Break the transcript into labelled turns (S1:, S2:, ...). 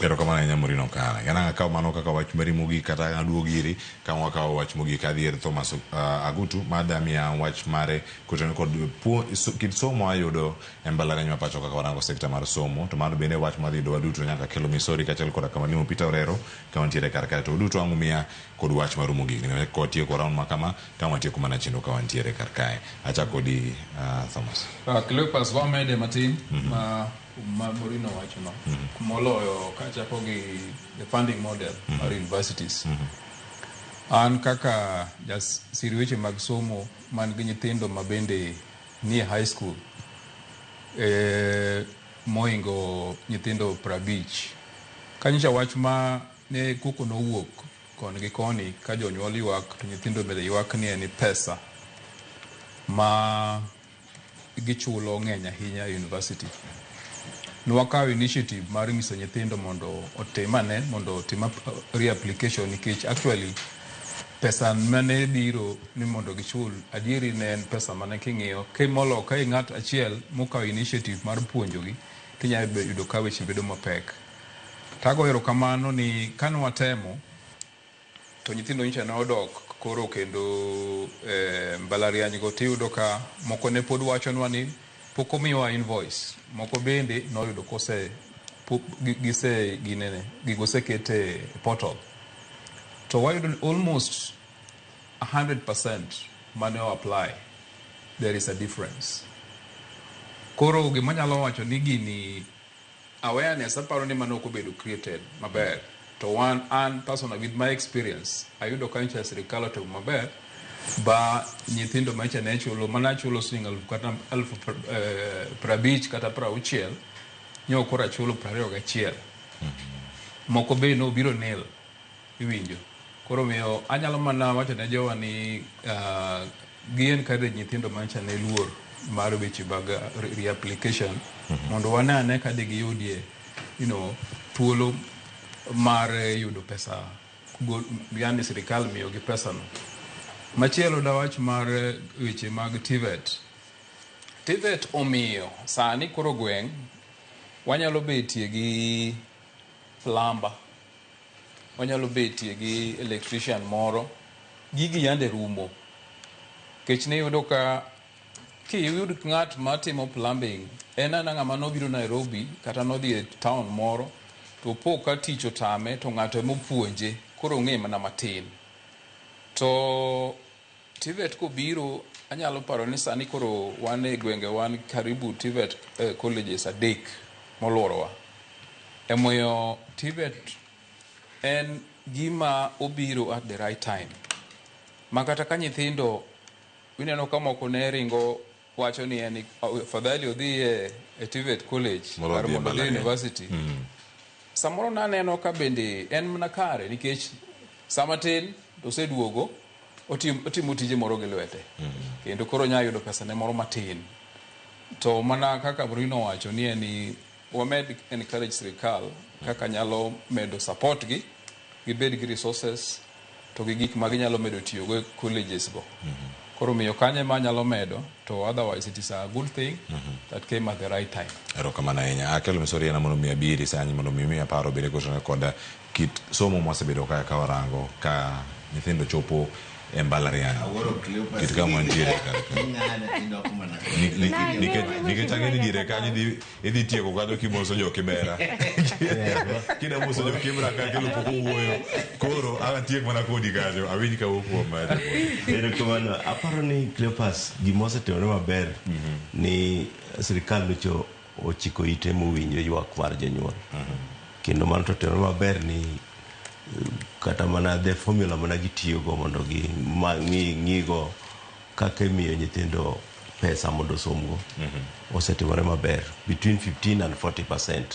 S1: Erokamano ahinya Maureen Okala. Yana akaw mano kaka wach mari mogik kata aduog iri ka wakawo wach mogik adhi ir Thomas Agutu ma damiya wach mare kotenore kod kit somo ayudo e mbalariany ma pacho kaka warango sekta mar somo to mano bende wach madhi yudo waduto nyaka kelo Misori kaachiel koda kama limo Peter Orero ka wantiere kar kae to uduto ang' umiya kod wach maru mogik ni ka watieko round ma kama to ang' watieko mana chenro ka wantiere kar kae. Achako kodi Thomas.
S2: Cleopas wamede matin ma ma Maureen owachono moloyo kachako gi the funding model mar universities. An kaka jasir weche mag somo man gi nyithindo ma bende nie high school mohingo nyithindo 50 kanyocha wach ma ne koko nowuok koni gi koni ka jonyuol ywak to nyithindo bende ywak ni en pesa ma gichulo ng'eny ahinya e university. Nwakawo initiative mar nyiso nyithindo mondo otim ane mondo otim reapplication nikech actually pesa mane biro ni mondo gichul adieri ne en pesa mane king'iyo kimolo ka ng'at achiel mokawo initiative mar puonjogi tinyalo yudo ka weche bedo mapek. Tago erokamano ni kane watemo to nyithindo nyocha ne odok koro kendo mbalariany go tiyudo ka moko ne pod wachonwa ni pok omiwa invoice moko bende noyudo kose gise ginene gigo oseket e portal to wayudo ni almost 100% mane o apply there is a difference. Koro gima anyalo wacho ni gini awareness aparo ni mano ok obedo created maber to wan an personally with my experience ayudo ka nyocha sirikal otimo maber ba nyithindo manyocha ne chulo mana chulo siling alufu kata alufu 50 kata 60 nyo koro achulo 21 moko be nobiro nil iwinjo koro miyo anyalo mana wacho ne jowa ni gi encourage nyithindo manyocha ne luor mar weche mag reapplication mondo wane ane ka digiyudie thuolo mar yudo pesa yani sirikal miyogi pesa no. Machielo dawach mar weche mag TVET. TVET omiyo sani koro gweng' wanyalo betie gi plumber, wanyalo betie gi electrician moro, gigi yande rumo. Kech niyudo ka kiyud ng'at matimo plumbing, en ana ng'ama nobiro Nairobi kata nodhi e town moro to opo ka tich otame to ng'ato emopuonje koro ong'e mana matin. To TVET kobiro anyalo paro ni sani koro wan e gwenge wan karibu TVET colleges 3 moluorowa. Emomiyo TVET en gima obiro at the right time. Ma kata ka nyithindo ineno ka moko ne ringo wacho ni en afadhali odhi e TVET college kar mondo odhi university. Samoro naneno ka bende en mana kare nikech sama tin to oseduogo otimo tije moro gi lwete. Kendo koro nya yudo pesa ne moro matin. To mana kaka Maureen owacho ni en wamed encourage sirikal kaka nyalo medo support gi gibed gi resources to gi gik ma ginyalo medo tiyogo e colleges go. Koro miyo kanyo ema anyalo medo to otherwise it is a good thing that came at the right time.
S1: Erokamano ahinya. Akelo Misori en mondo mi abiri sani mondo mi miya paro bende kotenore kod kit somo mwasebedo ka warango ka nyithindo chopo e mbalariany. Kit kama wantiere kar ka. Nikech ang'e ni diere kanyo idhi tieko kanyo kimoso jo Kibera. Kida moso jo Kibra ka kelo pok owuoyo. Koro atiek mana kodi kanyo. Awinj ka wuok kuom
S3: Erokamano. Aparo ni Cleopas gima osetimore maber ni sirikal nyocha ochiko ite mowinjo ywak mar jonyuol. Kendo mano to otimore maber ni kata mana the formula mana gitiyogo mondo gi ng'igo kaka imiyo nyithindo pesa mondo osomgo osetimore maber between 15 and 40%.